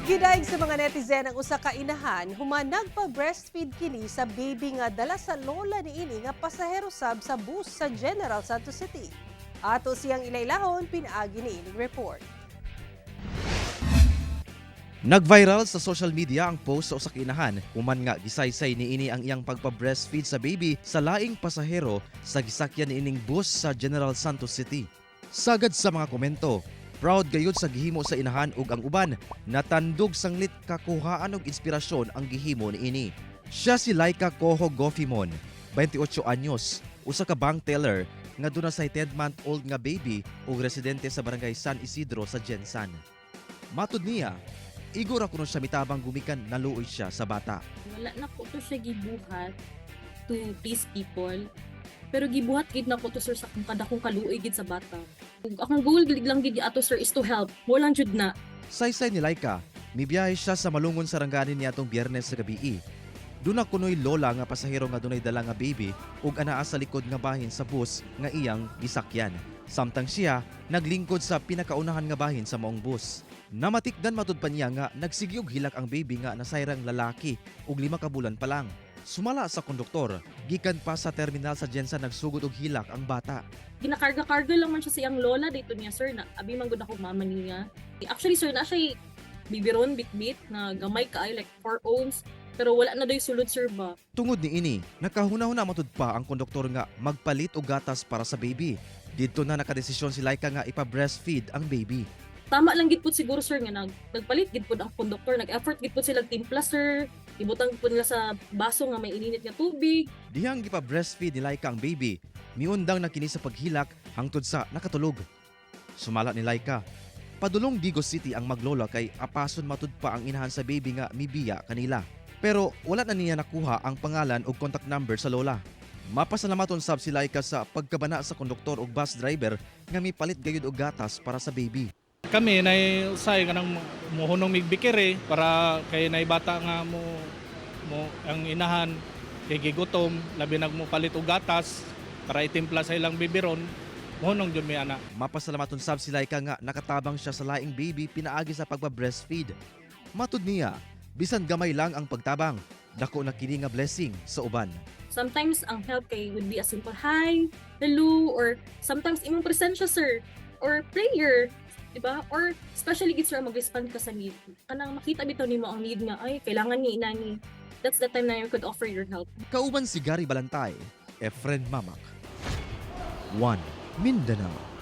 Gidaig sa mga netizen ang usa ka inahan human nagpa-breastfeed kini sa baby nga dala sa lola niini nga pasahero sab sa bus sa General Santos City. Ato siyang ilailahon pinaagi niining report. Nag-viral sa social media ang post sa usa ka inahan human nga gisaysay niini ang iyang pagpa-breastfeed sa baby sa laing pasahero sa gisakyan niining bus sa General Santos City. Sagad sa mga komento, proud gayud sa gihimo sa inahan ug ang uban natandog sanglit kakuhaan og inspirasyon ang gihimo niini. Siya si Laika Cojo Gofimon, 28 anyos, usa ka bank teller nga duna say 10-month-old nga baby ug residente sa Barangay San Isidro sa GenSan. Matud niya, igo ra kuno siya mitabang gumikan naluoy siya sa bata. Wala na ko to siya gibuhat to please people. Pero gibuhat gid na ko to, sir, sa akong kadakong kaluoy gid sa bata. Ug akong goal gid lang gid ato, sir, is to help. Mo lang jud na. Saysay ni Laika, mibiyahe siya sa Malungon, Sarangani niadtong Biyernes sa gabii. Duna kunoy lola nga pasahero nga dunay dala nga baby ug anaa sa likod nga bahin sa bus nga iyang gisakyan. Samtang siya naglingkod sa pinakaunahan nga bahin sa maong bus. Namatikdan matud pa niya nga nagsige og hilak ang baby nga nasayrang lalaki ug 5 ka bulan pa lang. Sumala sa konduktor, gikan pa sa terminal sa GenSan nagsugod og hilak ang bata. Ginakarga-karga lang man siya sa iyang lola dito niya, sir, na abi man gud ako mama niya. Actually, sir, na siya bibiron bitbit na gamay kaayo, like 4 ounce, pero wala na doy sulod, sir, ba. Tungod niini, nakahuna-huna matud pa ang konduktor nga magpalit og gatas para sa baby. Didto na nakadesisyon si Laika nga ipa-breastfeed ang baby. Tama lang gid pud siguro, sir, nga nagpalit gid pud ang konduktor, nag-effort gid pud sila timpla, sir. Ibutang pud nila sa baso nga may ininit nga tubig. Dihang gipa-breastfeed ni Laika ang baby, miundang na kini sa paghilak hangtod sa nakatulog. Sumala ni Laika, padulong Digos City ang maglola kay apason matud pa ang inahan sa baby nga mibiya kanila. Pero wala na niya nakuha ang pangalan ug contact number sa lola. Mapasalamaton sab si Laika sa pagkabana sa konduktor ug bus driver nga mipalit gayud og gatas para sa baby. Kami nay usay kanang mohunong migbikere para kay nay bata nga mo ang inahan kay gigutom, labi nag mo palit og gatas para itimpla sa ilang bibiron, mohunong jud mi ana. Mapasalamaton sab si Laika nga nakatabang siya sa laing baby pinaagi sa pagpa-breastfeed. Matud niya, bisan gamay lang ang pagtabang, dako na kini nga blessing sa uban. Sometimes ang help kay would be a simple hi, hello, or sometimes imong presensya, sir, or prayer, di ba? Or especially gid, sir, mag-respond ka sa need. Kanang makita bitaw nimo ang need nga ay kailangan ni inani. That's the time na you could offer your help. Kauban si Gary Balantay, Efren Mamak. 1 Mindanao.